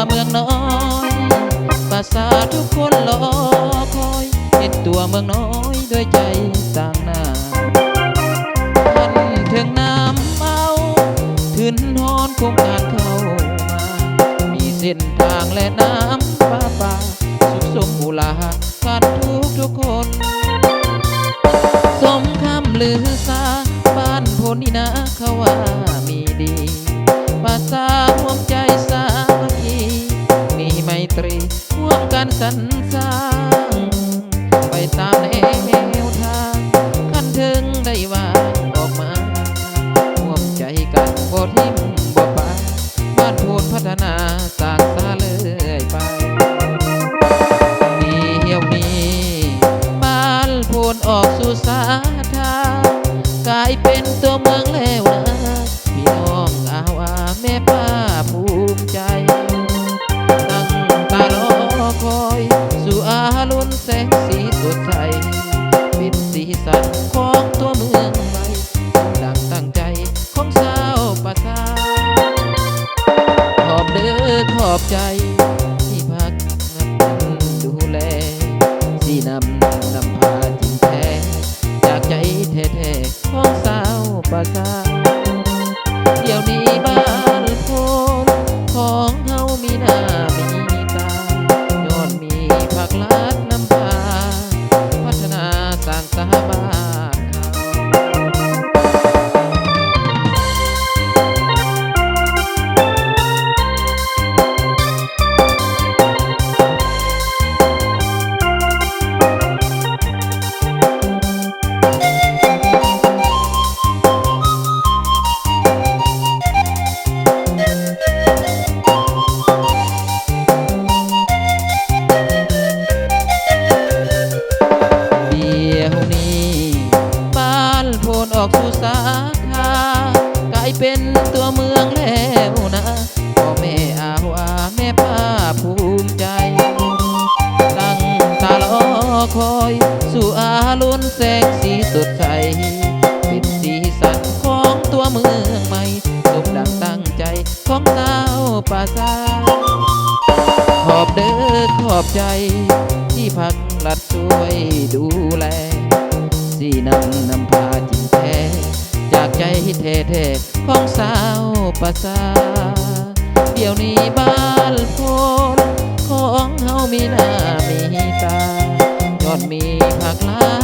ເມືອງນ້ອຍ ປະຊາຊົນທຸກຄົນລໍຄອຍ ເຫັນຕົວເມືອງນ້ອຍດ້ວຍໃຈຕັ້ງໜ້າ ຄັນເຖິງນຳເອົາທຶນຮອນໂຄງການເຂົ້າມາ ມີເສັ້ນທາງ ແລະ ນ້ຳປະປາ ສຸກສົມບູລາ ກັນທຸກໆຄົນ ສົມຄຳລືຊາ ບ້ານໂພນນີ້ນາ ເຂົາວ່າມີດີ ປະຊາຮ່ວມໃຈສາມັກຄີ ມີໄມຕຣີ ຮ່ວມກັນສັນສ້າງ ໄປຕາມແນວທາງ ຄັນເຖິງໄດ້ວາງອອກມາ ຮ່ວມໃຈກັນບໍ່ຖິ້ມບໍ່ປະ ບ້ານໂພນພັດທະນາສ້າງສາເລື້ອຍໄປ ດຽວນີ້ບ້ານໂພນອອກສູ່ສາທາ ກາຍເປັນຕົວເມືອງແລ້ວນາ ພີ່ນ້ອງອາວອາແມ່ປ້າພູມໃຈ ຕັ້ງຕາລໍຄອຍສູ່ອາລຸນແສງສີສົດໃສ ເປັນສີສັນຂອງຕົວເມືອງໃໝ່ ສົມດັ່ງຕັ້ງໃຈ ຂອງຊາວປະຊາ ຂອບເດີຂອບໃຈທີ່ພັກຮັກກັນດູແລ ຊີ້ນຳນຳພາຈິງແທ້ ຈາກໃຈແທ້ໆຂອງຊາວປະຊາ ດຽວນີ້ບ້ານໂພນຂອງເຮົາມີໜ້າມີຕາ ຍ້ອນມີພັກລັດນຳພາ ພັດທະນາສ້າງສາບ້ານ ດຽວນີ້ບ້ານໂພນອອກສູ່ສາທາ ກາຍເປັນຕົວເມືອງແລ້ວນາ ພໍ່ແມ່ອາວອາແມ່ພາກພູມໃຈ ຕັ້ງຕາລໍຄອຍສູ່ອາລຸນແສງສີສົດໃສ ເປັນສີສັນຂອງຕົວເມືອງໃໝ່ ສົມດັ່ງຕັ້ງໃຈ ຂອງຊາວປະຊາ ຂອບເດີຂອບໃຈທີ່ພັກລັດຊ່ວຍດູແລ ຊີ້ນຳນຳພາຈິງແທ້ ຈາກໃຈແທ້ໆຂອງຊາວປະຊາ ດຽວນີ້ບ້ານໂພນຂອງເຮົາມີໜ້າມີຕາ ຍ້ອນມີພັກລັດ